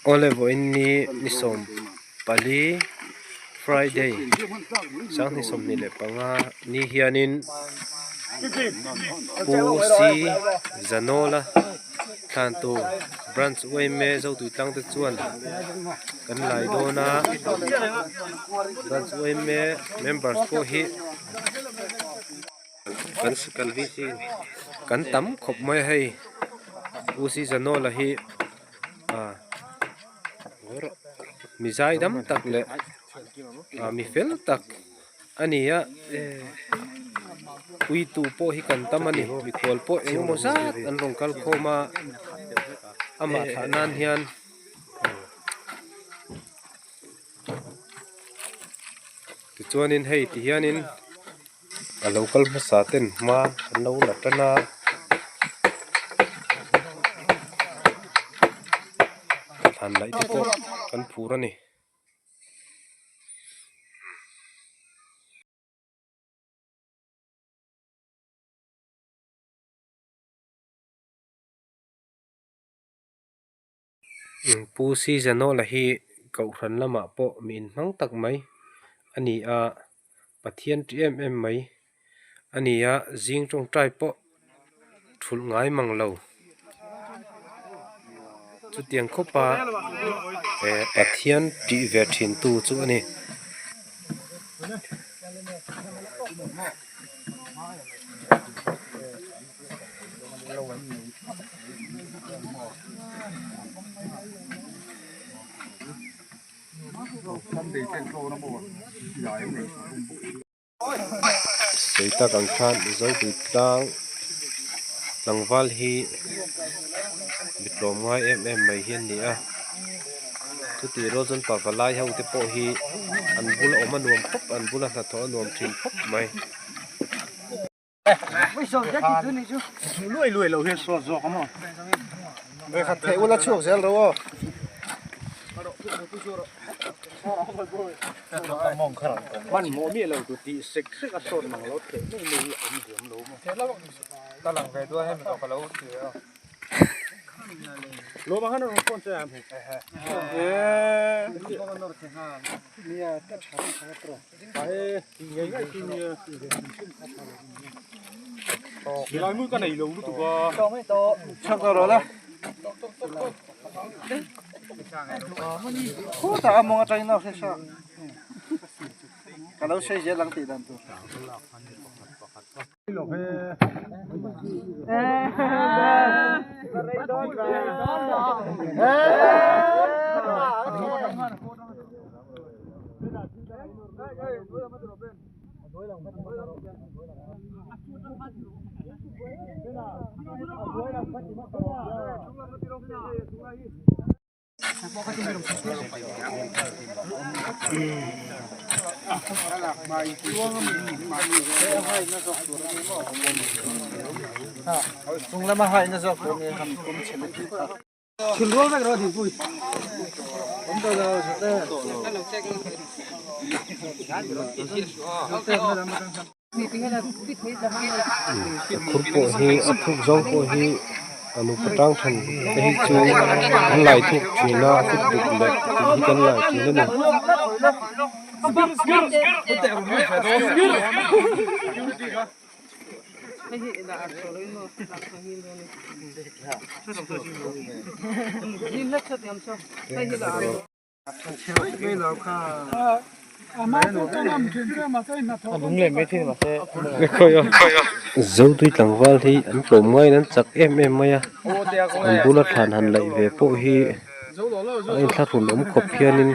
Awle vawiin ni ni 14 Friday 2025 ni hianin Pu C Zanola thlantu branch yma Zotuitlang te chuan kan lai dawn a branch yma members pawh hi kan kan tam khawp mai a hei Pu C Zanola hi. Mi zaidam tak leh mi fel tak a ni a puitu pawh hi kan tam a ni mikhual pawh eng emaw zat an rawn kal khawm a amah thlah nan hian tichuanin hei ti hianin. A lo kal hmasa ten hma an lo la tan a thlan laih te pawh kan phur a ni. Pu Seasonawla hi Kohhran lamah pawh mi inhmang tak mai a ni a, Pathian ṭi em em mai a ni a, zing tawngtai pawh thulh ngai mang lo. Chutiang khawpa Pathian ṭih ve ṭhin tu chu a ni. Sawi tak ang khan Zopui tlang tlangval hi mi tlawm ngai em em mai hi an ni a chutih rual chuan pa valai ho te pawh hi an bula awm a nuam khawp an bula hnathawh a nuam thin khawp mai. Luai luai lo hian sawt zawk a maw? Vekhat theih ula chhuak zel ro aw. Man mawh miah lo tu tih sek sek a sawt mang lo theih mai mai hi a awm diam lo maw? Ka lang ve duai hemi tawh ka lo ti a. Lo bang han rawn phone che am. Nia ka tha ran tha tro. Khur pawh hi a thuk zawng pawh hi a nupa tang than te hi chu an lai thuk thin a a fit duk leh tih hi kan lai thin a ni. Zotui tlangval hi an tlawm ngaiin an chak em em mai a, an bula thlan han laih ve pawh hi a inthlahrun awm khawp hianin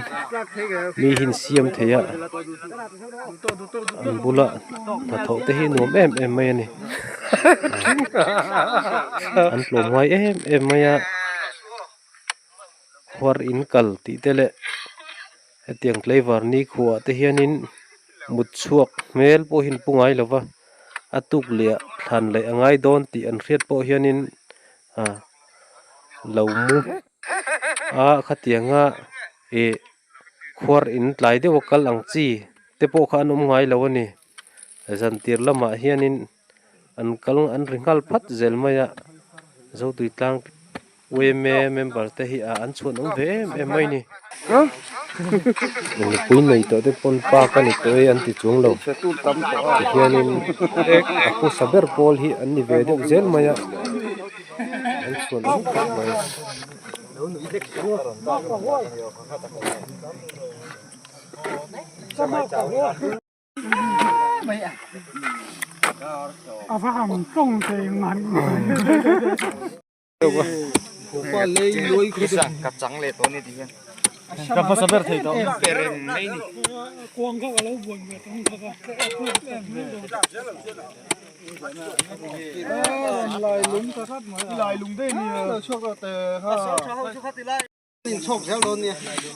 mi hi an siam thei a, an bula hnathawh te hi nuam em em mai a ni, an tlawm ngai em em mai a. Khuar in kal tih te leh hetiang tlaivar ni khuah te hianin mut chhuak hmel pawh hi an pu ngai lo va a tuk leh ah thlan leh a ngai dawn tih an hriat pawh hianin ah lo mu a khatianga ih khuar in tlai deuh a kal ang chi te pawh kha an awm ngai lo a ni zan tir lamah hianin an kal an ri nghal phat zel mai a zotui tlang. Yma member te hi ah an chhuan awm ve em em mai ni. Nupui nei tawh te pawn pa ka ni tawh e an ti chuang lo. Tihianin a hmasa ber pawl hi an ni ve deuh zel mai a, an chhuan awm khawp mai.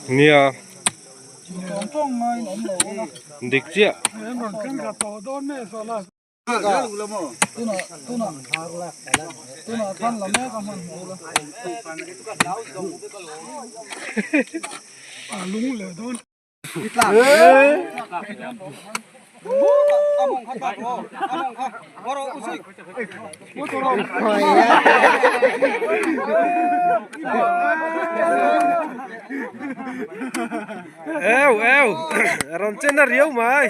Nia dik chiah. Eu eu rawn chen a riau mai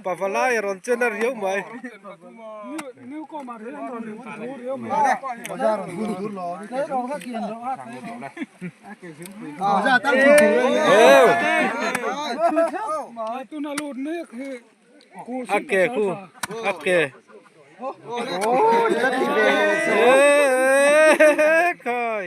pavalai rawn chen a riau mai. A ke khu a ke khai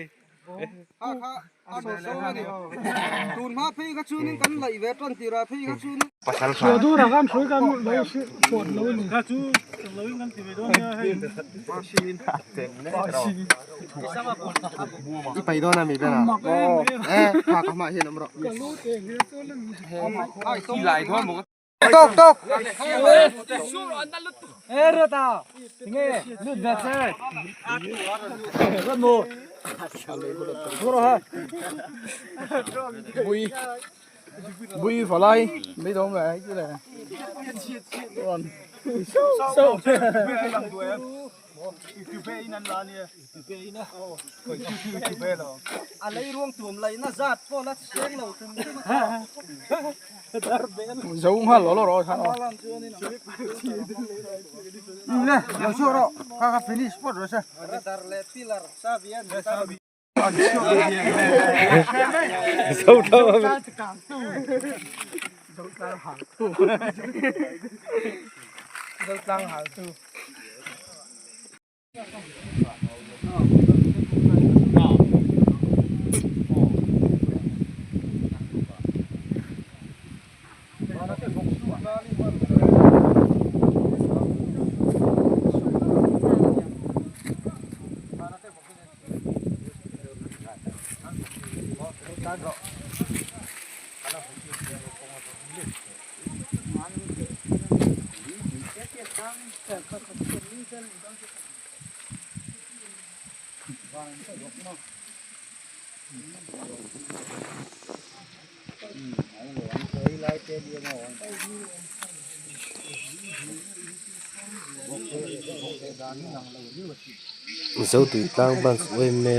Zotui tlang bus yma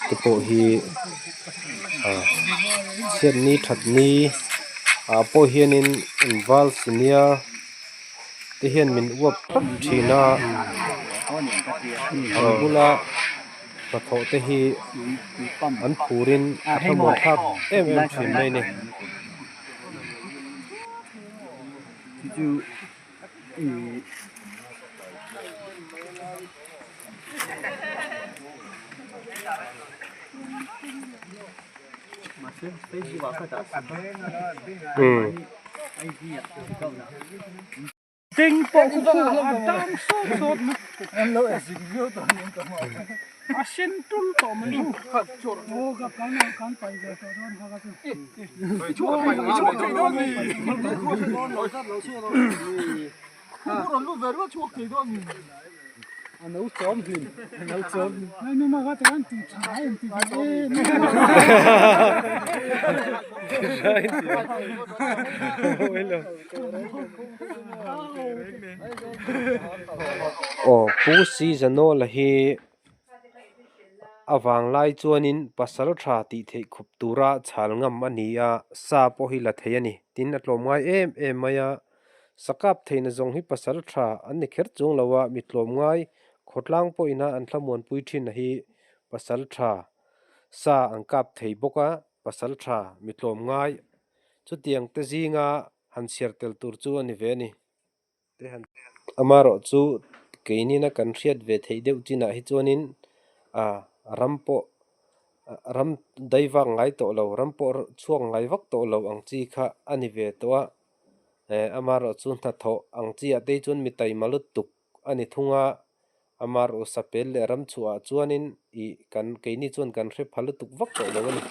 te pawh hi ah chhiatni thatni ah pawh hianin inval senior te hian min uap tlat thin a an bula hnathawh te hi an phurin a thlamuan thlak em em thin mai a ni. Aw Pu Sizanola hi. A vanglai chuanin pasal tha tih theih khawp tura chhal ngam a ni a, sa pawh hi la thei a ni. Tin, a tlawmngai em em mai a, sa kap theihna zawng hi pasal tha an ni kher chuang lo a, mi tlawmngai khawtlang pawhina an thlamuanpui thin a hi pasal tha sa an kap thei bawk a, pasal tha mi tlawmngai chutiang te zinga han chhiar tel tur chu a ni ve a ni. Te han amarawh chu keinina kan hriat ve theih deuh chinah hi chuanin ah ram pawh ram dai vak ngai tawh lo ram pawh chhuak ngai vak tawh lo ang chi kha a ni ve tawh a eh amarawh chu hnathawh ang chi ah te hi chuan mi taima lutuk a ni thung a amarawh sapel leh ram chhuah ah chuanin ih kan keini chuan kan hre pha lutuk vak tawh lo a ni.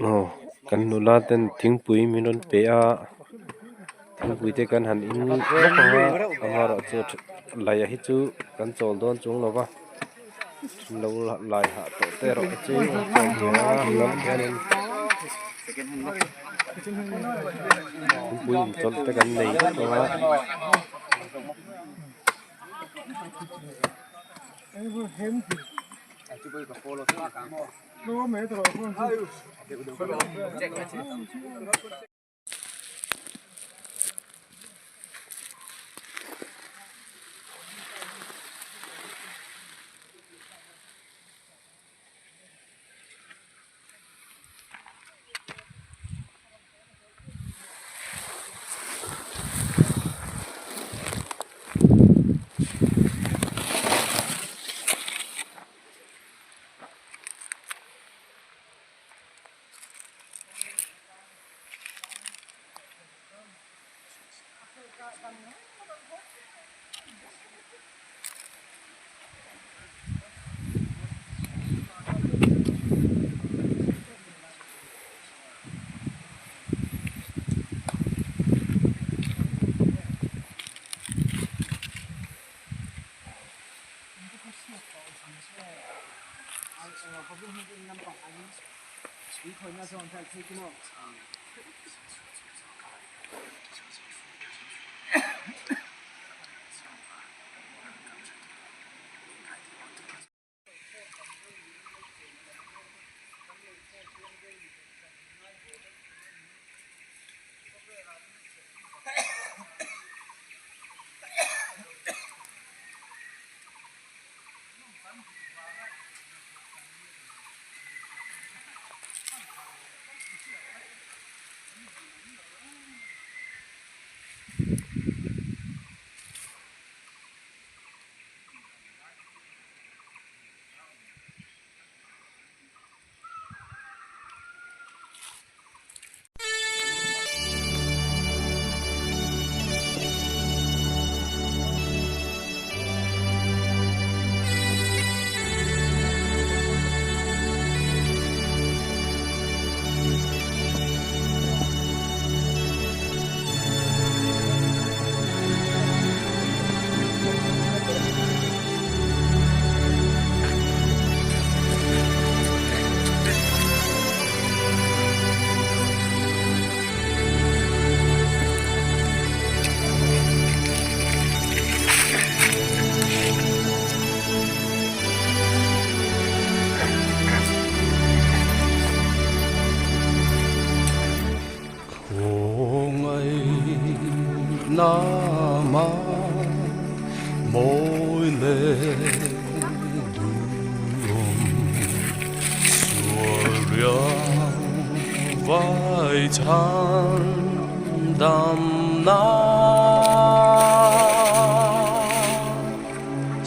Aw kan nula ten thingpui min rawn pe a thingpui te kan han in vak ang a amaherawhchu laih hi chu kan chawl dawn chuang lo va lo lai hah tawh te erawh hi chu an chawl ve a hianin thingpui inchawlh te kan nei vek ang a. Nama mawi leh duhawm sual riang vai chhan dam na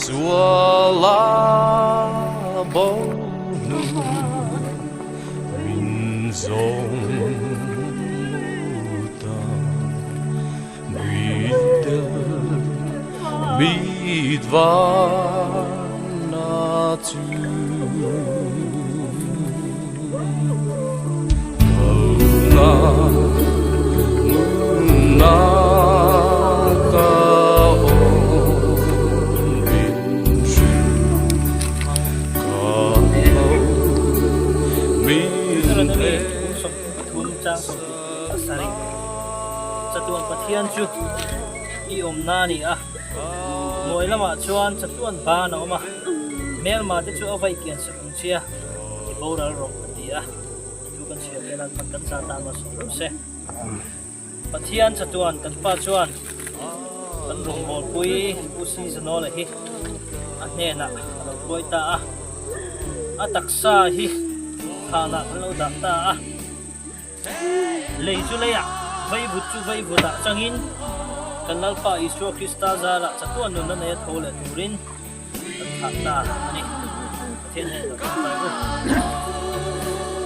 sual a bo hnu min zawng ta. Chatuan Pathian chu i awmna a ni a, Ngawi lamah chuan chatuan ban a awm a, hmelma te chu a vaih kian sak ang che a, i boral rawh a ti a, chu kan chhiar te lan kan za tan a sawi rawh se. Pathian chatuan kan pa chuan kan rawngbawlpui Pu Sizanawla hi a hnenah a lo hruai ta a, a taksa hi thanah kan lo dah ta a. Lei chu leiah, vaivut chu vaivutah changin kan Lalpa Isua Krista zarah chatuan nunna neia tho leh turin kan thlah ta a ni. Pathian hian lo tawngtai u.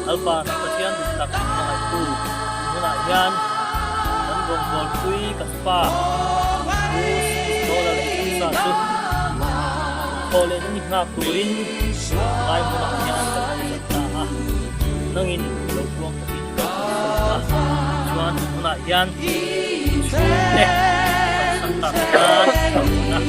Lalpa kan Pathian duh tak hmangaihtu hmunah hian kan rawngbawlpui kan Pa Pu Sawla leh Taksa chu thaw leh ni nghak turin lai hmunah hian kan lo zat ta a. Nangin lo puang takin ka lo sawi a, chuan hmunah hian chhungte kan sak tak tan ka rawn a.